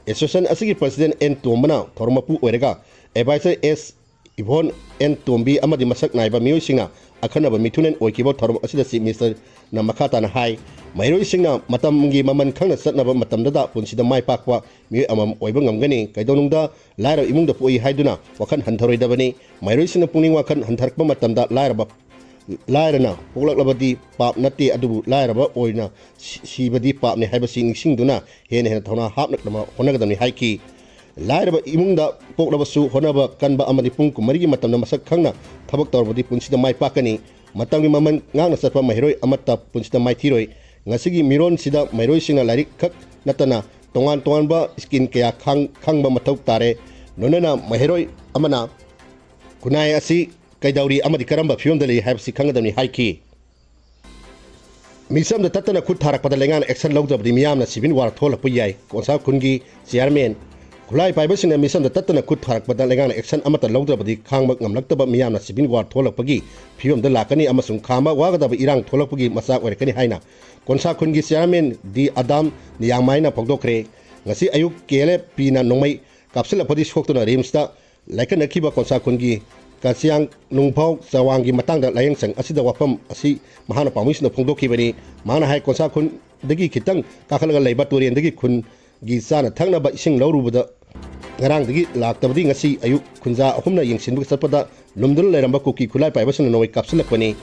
ꯑꯦꯁꯣꯁꯤꯌꯦꯁꯟ ꯑꯁꯤꯒꯤ ꯄ꯭ꯔꯁꯤꯗꯦꯟ ꯑꯦꯟ ꯇꯣꯝꯕꯅ ꯊꯧꯔꯝ ꯃꯄꯨ ꯑꯣꯏꯔꯒ, ꯑꯦꯗꯚꯥꯏꯖꯔ ꯑꯦꯁ ꯏꯚꯣꯟ ꯑꯦꯟ ꯇꯣꯝꯕꯤ ꯑꯃꯗꯤ ꯃꯁꯛ ꯅꯥꯏꯕ ꯃꯤꯑꯣꯏꯁꯤꯡꯅ ꯑꯈꯟꯅꯕ ꯃꯤꯊꯨꯡꯂꯦꯟ ꯑꯣꯏꯈꯤꯕ ꯊꯧꯔꯝ ꯑꯁꯤꯗ ꯆꯤꯐ ꯃꯤꯅꯤꯁꯇꯔꯅ ꯃꯈꯥ ꯇꯥꯅ ꯍꯥꯏ, ꯃꯍꯩꯔꯣꯏꯁꯤꯡꯅ ꯃꯇꯝꯒꯤ ꯃꯃꯜ ꯈꯪꯅ ꯆꯠꯅꯕ ꯃꯇꯝꯗꯗ ꯄꯨꯟꯁꯤꯗ ꯃꯥꯏ ꯄꯥꯛꯄ ꯃꯤꯑꯣꯏ ꯑꯃꯃꯝ ꯑꯣꯏꯕ ꯉꯝꯒꯅꯤ꯫ ꯀꯩꯗꯧꯅꯨꯡꯗ ꯂꯥꯏꯔꯕ ꯏꯃꯨꯡꯗ ꯄꯣꯛꯏ ꯍꯥꯏꯗꯨꯅ ꯋꯥꯈꯜ ꯍꯟꯊꯔꯣꯏꯗꯕꯅꯤ꯫ ꯃꯍꯩꯔꯣꯏꯁꯤꯡꯅ ꯄꯨꯛꯅꯤꯡ ꯋꯥꯈꯜ ꯍꯟꯊꯔꯛꯄ ꯃꯇꯝꯗ ꯂꯥꯏꯔꯕ, ꯂꯥꯏꯔꯅ ꯄꯣꯛꯂꯛꯂꯕꯗꯤ ꯄꯥꯞ ꯅꯠꯇꯦ, ꯑꯗꯨꯕꯨ ꯂꯥꯏꯔꯕ ꯑꯣꯏꯅ ꯁꯤ-, ꯁꯤꯕꯗꯤ ꯄꯥꯞꯅꯤ ꯍꯥꯏꯕꯁꯤ ꯅꯤꯡꯁꯤꯡꯗꯨꯅ ꯍꯦꯟꯅ ꯍꯦꯟꯅ ꯊꯧꯅꯥ ꯍꯥꯞꯅꯕ ꯍꯣꯠꯅꯒꯗꯕꯅꯤ ꯍꯥꯏꯈꯤ꯫ ꯂꯥꯏꯔꯕ ꯏꯃꯨꯡꯗ ꯄꯣꯛꯂꯕꯁꯨ ꯍꯣꯠꯅꯕ ꯀꯟꯕ ꯑꯃꯗꯤ ꯄꯨꯡ ꯀꯨꯟꯃꯔꯤꯒꯤ ꯃꯇꯝꯗ ꯃꯁꯛ ꯈꯪꯅ ꯊꯕꯛ ꯇꯧꯔꯕꯗꯤ ꯄꯨꯟꯁꯤꯗ ꯃꯥꯏ ꯄꯥꯛꯀꯅꯤ꯫ ꯃꯇꯝꯒꯤ ꯃꯃꯜ ꯉꯥꯛꯅ ꯆꯠꯄ ꯃꯍꯩꯔꯣꯏ ꯑꯃꯠꯇ ꯄꯨꯟꯁꯤꯗ ꯃꯥꯏꯊꯤꯔꯣꯏ꯫ ꯉꯁꯤꯒꯤ ꯃꯤꯔꯣꯟꯁꯤꯗ ꯃꯍꯩꯔꯣꯏꯁꯤꯡꯅ ꯂꯥꯏꯔꯤꯛ ꯈꯛ ꯅꯠꯇꯅ ꯇꯣꯉꯥꯟ ꯇꯣꯉꯥꯟꯕ ꯁ꯭ꯀꯤꯜ ꯀꯌꯥ ꯈꯪ-, ꯈꯪꯕ ꯃꯊꯧ ꯇꯥꯔꯦ꯫ ꯂꯣꯏꯅꯅ ꯃꯍꯩꯔꯣꯏ ꯑꯃꯅ ꯈꯨꯟꯅꯥꯏ ꯑꯁꯤ ꯀꯩꯗꯧꯔꯤ ꯑꯃꯗꯤ ꯀꯔꯝꯕ ꯐꯤꯕꯝꯗ ꯂꯩ ꯍꯥꯏꯕꯁꯤ ꯈꯪꯒꯗꯕꯅꯤ ꯍꯥꯏꯈꯤ꯫ ꯃꯤꯆꯝꯗ ꯇꯠꯇꯅ ꯈꯨꯠ ꯊꯥꯔꯛꯄꯗ ꯂꯩꯉꯥꯛꯅ ꯑꯦꯛꯁꯟ ꯂꯧꯗ꯭ꯔꯕꯗꯤ ꯃꯤꯌꯥꯝꯅ ꯁꯤꯚꯤꯜ ꯋꯥꯔ ꯊꯣꯛꯍꯜꯂꯛꯄ ꯌꯥꯏ꯫ ꯀꯣꯟꯁꯥ ꯈꯨꯟꯒꯤ ꯆꯤꯌꯥꯔꯃꯦꯟ, ꯈꯨꯠꯂꯥꯏ ꯄꯥꯏꯕꯁꯤꯡꯅ ꯃꯤꯆꯝꯗ ꯇꯠꯇꯅ ꯈꯨꯠ ꯊꯥꯔꯛꯄꯗ ꯂꯩꯉꯥꯛꯅ ꯑꯦꯛꯁꯟ ꯑꯃꯠꯇ ꯂꯧꯗ꯭ꯔꯕꯗꯤ ꯈꯥꯡꯕ ꯉꯝꯂꯛꯇꯕ ꯃꯤꯌꯥꯝꯅ ꯁꯤꯚꯤꯜ ꯋꯥꯔ ꯊꯣꯛꯍꯜꯂꯛꯄꯒꯤ ꯐꯤꯕꯝꯗ ꯂꯥꯛꯀꯅꯤ ꯑꯃꯁꯨꯡ ꯈꯥꯝꯕ ꯋꯥꯒꯗꯕ ꯏꯔꯥꯡ ꯊꯣꯛꯂꯛꯄꯒꯤ ꯃꯆꯥꯛ ꯑꯣꯏꯔꯛꯀꯅꯤ ꯍꯥꯏꯅ ꯀꯣꯟꯁꯥ ꯈꯨꯟꯒꯤ ꯆꯤꯌꯥꯔꯃꯦꯟ ꯗꯤ ꯑꯗꯥꯝ ꯅꯤꯌꯥꯃꯥꯏꯅ ꯐꯣꯡꯗꯣꯛꯈ꯭ꯔꯦ꯫ ꯉꯁꯤ ꯑꯌꯨꯛ ꯀꯦ ꯑꯦꯜ ꯑꯦꯐ ꯄꯤꯅ ꯅꯣꯡꯃꯩ ꯀꯥꯞꯁꯤꯜꯂꯛꯄꯗꯒꯤ ꯁꯣꯛꯇꯨꯅ ꯔꯤꯝꯁꯇ ꯂꯥꯏꯀꯠꯅꯈꯤꯕ ꯀꯣꯟꯁꯥ ꯈꯨꯟꯒꯤ ꯀꯥꯁꯤꯌꯥꯡ ꯅꯨꯡꯐꯥꯎ ꯆꯋꯥꯡꯒꯤ ꯃꯇꯥꯡꯗ ꯂꯥꯏꯌꯦꯡꯁꯪ ꯑꯁꯤꯗ ꯋꯥꯐꯝ ꯑꯁꯤ ꯃꯍꯥꯛꯅ ꯄꯥꯎꯃꯤꯁꯤꯡꯗ ꯐꯣꯡꯗꯣꯛꯈꯤꯕꯅꯤ꯫ ꯃꯍꯥꯛꯅ ꯍꯥꯏ, ꯀꯣꯟꯁꯥ ꯈꯨꯟꯗꯒꯤ ꯈꯤꯇꯪ ꯀꯥꯈꯠꯂꯒ ꯂꯩꯕ ꯇꯨꯔꯦꯟꯗꯒꯤ ꯈꯨꯟꯒꯤ ꯆꯥꯅ ꯊꯛꯅꯕ ꯏꯁꯤꯡ ꯂꯧꯔꯨꯕꯗ ꯉꯔꯥꯡꯗꯒꯤ ꯂꯥꯛꯇꯕꯗꯤ ꯉꯁꯤ ꯑꯌꯨꯛ ꯈꯨꯟꯖꯥ ꯑꯍꯨꯝꯅ ꯌꯦꯡꯁꯤꯟꯕ ꯆꯠꯄꯗ ꯂꯨꯝꯗꯨꯅ ꯂꯩꯔꯝꯕ ꯀꯨꯀꯤ ꯈꯨꯠꯂꯥꯏ ꯄꯥꯏꯕꯁꯤꯡꯅ ꯅꯣꯡꯃꯩ ꯀꯥꯞꯁꯤꯜꯂꯛꯄꯅꯤ꯫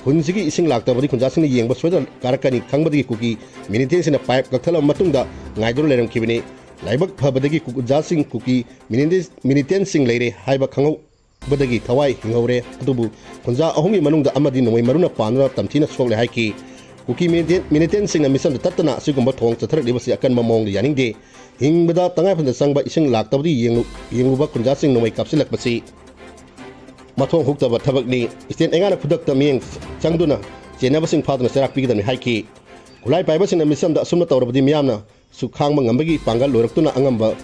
ꯈꯨꯟꯁꯤꯒꯤ ꯏꯁꯤꯡ ꯂꯥꯛꯇꯕꯗꯤ ꯈꯨꯟꯖꯥꯁꯤꯡꯅ ꯌꯦꯡꯕ ꯁꯣꯏꯗꯅ ꯀꯥꯔꯛꯀꯅꯤ ꯈꯪꯕꯗꯒꯤ ꯀꯨꯀꯤ ꯃꯤꯂꯤꯇꯦꯟꯁꯤꯡꯅ ꯄꯥꯏꯞ ꯀꯛꯊꯠꯂꯕ ꯃꯇꯨꯡꯗ ꯉꯥꯏꯗꯨꯅ ꯂꯩꯔꯝꯈꯤꯕꯅꯤ꯫ ꯂꯥꯏꯕꯛ ꯐꯕꯗꯒꯤ ꯈꯨꯟꯖꯥꯁꯤꯡ ꯀꯨꯀꯤ ꯃꯤꯂꯤꯇꯦꯟꯁꯤꯡ ꯂꯩꯔꯦ ꯍꯥꯏꯕ ꯈꯪꯍꯧꯕꯗꯒꯤ ꯊꯋꯥꯏ ꯍꯤꯡꯍꯧꯔꯦ꯫ ꯑꯗꯨꯕꯨ ꯈꯨꯟꯖꯥ ꯑꯍꯨꯝꯒꯤ ꯃꯅꯨꯡꯗ ꯑꯃꯗꯤ ꯅꯣꯡꯃꯩ ꯃꯔꯨꯅ ꯄꯥꯟꯗꯨꯅ ꯇꯝꯊꯤꯅ ꯁꯣꯛꯂꯦ ꯍꯥꯏꯈꯤ꯫ ꯀꯨꯀꯤ ꯃꯤꯂꯤꯇꯦꯟ-, ꯃꯤꯂꯤꯇꯦꯟꯁꯤꯡꯅ ꯃꯤꯆꯝꯗ ꯇꯠꯇꯅ ꯑꯁꯤꯒꯨꯝꯕ ꯊꯧꯑꯣꯡ ꯆꯠꯊꯔꯛꯂꯤꯕꯁꯤ ꯑꯀꯟꯕ ꯃꯑꯣꯡꯗ ꯌꯥꯅꯤꯡꯗꯦ꯫ ꯍꯤꯡꯕꯗ ꯇꯉꯥꯏꯐꯗꯅ ꯆꯪꯕ ꯏꯁꯤꯡ ꯂꯥꯛꯇꯕꯗꯤ ꯌꯦꯡꯂꯨ-, ꯌꯦꯡꯂꯨꯕ ꯈꯨꯟꯖꯥꯁꯤꯡ ꯅꯣꯡꯃꯩ ꯀꯥꯞꯁꯤꯜꯂꯛꯄꯁꯤ ꯃꯊꯣꯡ ꯍꯨꯛꯇꯕ ꯊꯕꯛꯅꯤ꯫ ꯏꯁꯇꯦꯠ ꯑꯦꯉꯥꯅ ꯈꯨꯗꯛꯇ ꯃꯤꯠꯌꯦꯡ ꯆꯪꯗꯨꯅ ꯆꯦꯟꯅꯕꯁꯤꯡ ꯐꯥꯗꯨꯅ ꯆꯩꯔꯥꯛ ꯄꯤꯒꯗꯕꯅꯤ ꯍꯥꯏꯈꯤ꯫ ꯈꯨꯠꯂꯥꯏ ꯄꯥꯏꯕꯁꯤꯡꯅ ꯃꯤꯆꯝꯗ ꯑꯁꯨꯝꯅ ꯇꯧꯔꯕꯗꯤ ꯃꯤꯌꯥꯝꯅꯁꯨ ꯈꯥꯡꯕ ꯉꯝꯕꯒꯤ ꯄꯥꯡꯒꯜ ꯂꯣꯏꯔꯛꯇꯨꯅ ꯑꯉꯝꯕ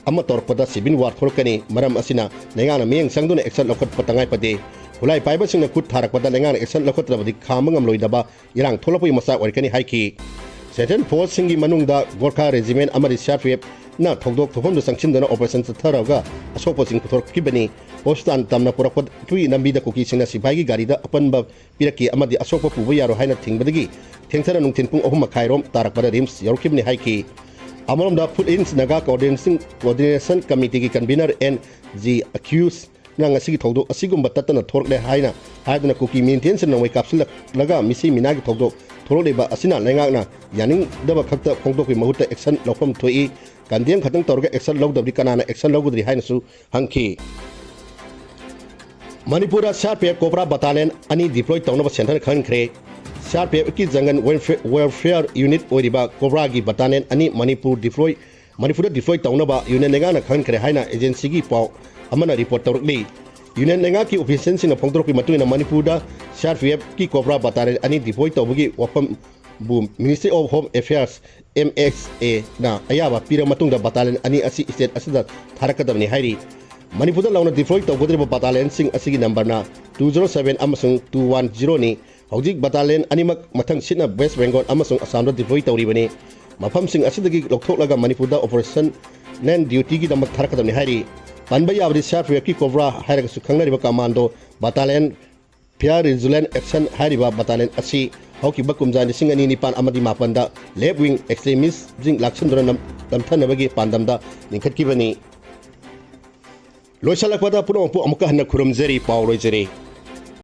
ꯑꯃ ꯇꯧꯔꯛꯄꯗ ꯁꯤꯚꯤꯜ ꯋꯥꯔ ꯊꯣꯛꯂꯛꯀꯅꯤ꯫ ꯃꯔꯝ ꯑꯁꯤꯅ ꯂꯩꯉꯥꯛꯅ ꯃꯤꯠꯌꯦꯡ ꯆꯪꯗꯨꯅ ꯑꯦꯛꯁꯟ ꯂꯧꯈꯠꯄ ꯇꯉꯥꯏ ꯐꯗꯦ꯫ ꯈꯨꯠꯂꯥꯏ ꯄꯥꯏꯕꯁꯤꯡꯅ ꯈꯨꯠ ꯊꯥꯔꯛꯄꯗ ꯂꯩꯉꯥꯛꯅ ꯑꯦꯛꯁꯟ ꯂꯧꯈꯠꯇ꯭ꯔꯕꯗꯤ ꯈꯥꯝꯕ ꯉꯝꯂꯣꯏꯗꯕ ꯏꯔꯥꯡ ꯊꯣꯛꯂꯛꯄꯒꯤ ꯃꯆꯥꯛ ꯑꯣꯏꯔꯛꯀꯅꯤ ꯍꯥꯏꯈꯤ꯫ ꯁꯦꯟꯇ꯭ꯔꯦꯜ ꯐꯣꯔꯁꯁꯤꯡꯒꯤ ꯃꯅꯨꯡꯗ ꯒꯣꯔꯈꯥ ꯔꯦꯖꯤꯃꯦꯟ ꯑꯃꯗꯤ ꯁꯤ ꯑꯥꯔ ꯄꯤ ꯑꯦꯐꯅ ꯊꯧꯗꯣꯛ ꯊꯣꯛꯐꯝꯗ ꯆꯪꯁꯤꯟꯗꯨꯅ ꯑꯣꯄꯔꯦꯁꯟ ꯆꯠꯊꯔꯒ ꯑꯁꯣꯛꯄꯁꯤꯡ ꯄꯨꯊꯣꯔꯛꯈꯤꯕꯅꯤ꯫ ꯍꯣꯁꯄꯤꯇꯥꯜ ꯇꯝꯅ ꯄꯨꯔꯛꯄꯒꯤ ꯂꯝꯕꯤꯗ ꯀꯨꯀꯤꯁꯤꯡꯅ ꯁꯤꯐꯥꯏꯒꯤ ꯒꯥꯔꯤꯗ ꯑꯄꯟꯕ ꯄꯤꯔꯛꯈꯤ ꯑꯃꯗꯤ ꯑꯁꯣꯛꯄ ꯄꯨꯕ ꯌꯥꯔꯣꯏ ꯍꯥꯏꯅ ꯊꯤꯡꯕꯗꯒꯤ ꯊꯦꯡꯊꯅ ꯅꯨꯡꯊꯤꯜ ꯄꯨꯡ ꯑꯍꯨꯝ ꯃꯈꯥꯏꯔꯣꯝ ꯇꯥꯔꯛꯄꯗ ꯔꯤꯝꯁ ꯌꯧꯔꯛꯈꯤꯕꯅꯤ ꯍꯥꯏꯈꯤ꯫ ꯑꯃꯔꯣꯝꯗ foot hills Naga coordination, coordination ꯀꯃꯤꯇꯤꯒꯤ ꯀꯟꯚꯤꯅꯔ ꯑꯦꯟ ꯖꯤ ꯑꯈ꯭ꯌꯨꯁꯅ ꯉꯁꯤꯒꯤ ꯊꯧꯗꯣꯛ ꯑꯁꯤꯒꯨꯝꯕ ꯇꯠꯇꯅ ꯊꯣꯔꯛꯂꯦ ꯍꯥꯏꯅ ꯍꯥꯏꯗꯨꯅ ꯀꯨꯀꯤ ꯃꯤꯂꯤꯇꯦꯟꯁꯤꯡꯅ ꯅꯣꯡꯃꯩ ꯀꯥꯞꯁꯤꯜꯂꯛꯂꯒ ꯃꯤꯁꯤ ꯃꯤꯅꯥꯒꯤ ꯊꯧꯗꯣꯛ ꯊꯣꯔꯛꯂꯤꯕ ꯑꯁꯤꯅ ꯂꯩꯉꯥꯛꯅ ꯌꯥꯅꯤꯡꯗꯕ ꯈꯛꯇ ꯐꯣꯡꯗꯣꯛꯄꯒꯤ ꯃꯍꯨꯠꯇ ꯑꯦꯛꯁꯟ ꯂꯧꯐꯝ ꯊꯣꯛꯏ꯫ ꯀꯟꯗꯦꯝ ꯈꯛꯇꯪ ꯇꯧꯔꯒ ꯑꯦꯛꯁꯟ ꯂꯧꯗꯕꯗꯤ ꯀꯅꯥꯅ ꯑꯦꯛꯁꯟ ꯂꯧꯒꯗ꯭ꯔꯤ ꯍꯥꯏꯅꯁꯨ ꯍꯪꯈꯤ꯫ ꯃꯅꯤꯄꯨꯔꯗ C R P F cobra battalion ꯑꯅꯤ ꯗꯤꯄ꯭ꯂꯣꯏ ꯇꯧꯅꯕ ꯁꯦꯟꯇꯔꯅ ꯈꯪꯍꯟꯈ꯭ꯔꯦ꯫ ꯁꯤ ꯑꯥꯔ ꯄꯤ ꯑꯦꯐꯀꯤ ꯖꯪꯒꯜ ꯋꯦꯜꯐꯦ-, ꯋꯦꯜꯐꯤꯌꯔ ꯌꯨꯅꯤꯠ ꯑꯣꯏꯔꯤꯕ ꯀꯣꯕ꯭ꯔꯥꯒꯤ ꯕꯇꯥꯂꯤꯌꯟ ꯑꯅꯤ ꯃꯅꯤꯄꯨꯔ ꯗꯤꯄ꯭ꯂꯣꯏ, ꯃꯅꯤꯄꯨꯔꯗ ꯗꯤꯄ꯭ꯂꯣꯏ ꯇꯧꯅꯕ ꯌꯨꯅꯤꯌꯟ ꯂꯩꯉꯥꯛꯅ ꯈꯪꯍꯟꯈ꯭ꯔꯦ ꯍꯥꯏꯅ ꯑꯦꯖꯦꯟꯁꯤꯒꯤ ꯄꯥꯎ ꯑꯃꯅ ꯔꯤꯄꯣꯔꯠ ꯇꯧꯔꯛꯂꯤ꯫ ꯌꯨꯅꯤꯌꯟ ꯂꯩꯉꯥꯛꯀꯤ ꯑꯣꯐꯤꯁꯤꯌꯦꯜꯁꯤꯡꯅ ꯐꯣꯡꯗꯣꯔꯛꯄꯒꯤ ꯃꯇꯨꯡ ꯏꯟꯅ ꯃꯅꯤꯄꯨꯔꯗ C R P ꯑꯦꯐꯀꯤ cobra battalion ꯑꯅꯤ ꯗꯤꯄ꯭ꯂꯣꯏ ꯇꯧꯕꯒꯤ ꯋꯥꯐꯝꯕꯨ Ministry of Home Affairs, M H A, ꯅ ꯑꯌꯥꯕ ꯄꯤꯔꯕ ꯃꯇꯨꯡꯗ ꯕꯇꯥꯂꯤꯌꯟ ꯑꯅꯤ ꯑꯁꯤ ꯁ꯭ꯇꯦꯠ ꯑꯁꯤꯗ ꯊꯥꯔꯛꯀꯗꯕꯅꯤ ꯍꯥꯏꯔꯤ꯫ ꯃꯅꯤꯄꯨꯔꯗ ꯅꯧꯅ ꯗꯤꯄ꯭ꯂꯣꯏ ꯇꯧꯒꯗꯧꯔꯤꯕ ꯕꯇꯥꯂꯤꯌꯟꯁꯤꯡ ꯑꯁꯤꯒꯤ ꯅꯝꯕꯔꯅ two zero seven ꯑꯃꯁꯨꯡ two one zero ꯅꯤ꯫ ꯍꯧꯖꯤꯛ ꯕꯇꯥꯂꯤꯌꯟ ꯑꯅꯤꯃꯛ ꯃꯊꯪ ꯁꯤꯠꯅ ꯋꯦꯁ ꯕꯦꯡꯒꯣꯜ ꯑꯃꯁꯨꯡ ꯑꯁꯥꯝꯗ ꯗꯤꯄ꯭ꯂꯣꯏ ꯇꯧꯔꯤꯕꯅꯤ꯫ ꯃꯐꯝꯁꯤꯡ ꯑꯁꯤꯗꯒꯤ ꯂꯧꯊꯣꯛꯂꯒ ꯃꯅꯤꯄꯨꯔꯗ ꯑꯣꯄꯔꯦꯁꯟꯅꯦꯜ ꯗ꯭ꯌꯨꯇꯤꯒꯤꯗꯃꯛ ꯊꯥꯔꯛꯀꯗꯕꯅꯤ ꯍꯥꯏꯔꯤ꯫ ꯄꯟꯕ ꯌꯥꯕꯗꯤ ꯁꯤ ꯑꯥꯔ ꯄꯤ ꯑꯦꯐꯀꯤ ꯀꯣꯕ꯭ꯔꯥ ꯍꯥꯏꯔꯒꯁꯨ ꯈꯪꯅꯔꯤꯕ ꯀꯃꯥꯟꯗꯣ ꯕꯇꯥꯂꯤꯌꯟ, ꯐꯤꯌꯔ ꯔꯤꯖꯨꯂꯦꯟ ꯑꯦꯛꯁꯟ ꯍꯥꯏꯔꯤꯕ ꯕꯇꯥꯂꯤꯌꯟ ꯑꯁꯤ ꯍꯧꯈꯤꯕ ꯀꯨꯝꯖꯥ ꯂꯤꯁꯤꯡ ꯑꯅꯤ ꯅꯤꯄꯥꯟ ꯑꯃꯗꯤ ꯃꯥꯄꯟꯗ ꯂꯦꯐ ꯋꯤꯡ ꯑꯦꯛꯁꯇ꯭ꯔꯤꯃꯤꯁꯁꯤꯡ ꯂꯥꯛꯁꯤꯟꯗꯨꯅ ꯅꯝ-, ꯅꯝꯊꯅꯕꯒꯤ ꯄꯥꯟꯗꯝꯗ ꯂꯤꯡꯈꯠꯈꯤꯕꯅꯤ꯫ ꯂꯣꯏꯁꯤꯜꯂꯛꯄꯗ ꯄꯨꯝꯅꯃꯛꯄꯨ ꯑꯃꯨꯛꯀ ꯍꯟꯅ ꯈꯨꯔꯨꯝꯖꯔꯤ, ꯄꯥꯎ ꯂꯣꯏꯖꯔꯦ꯫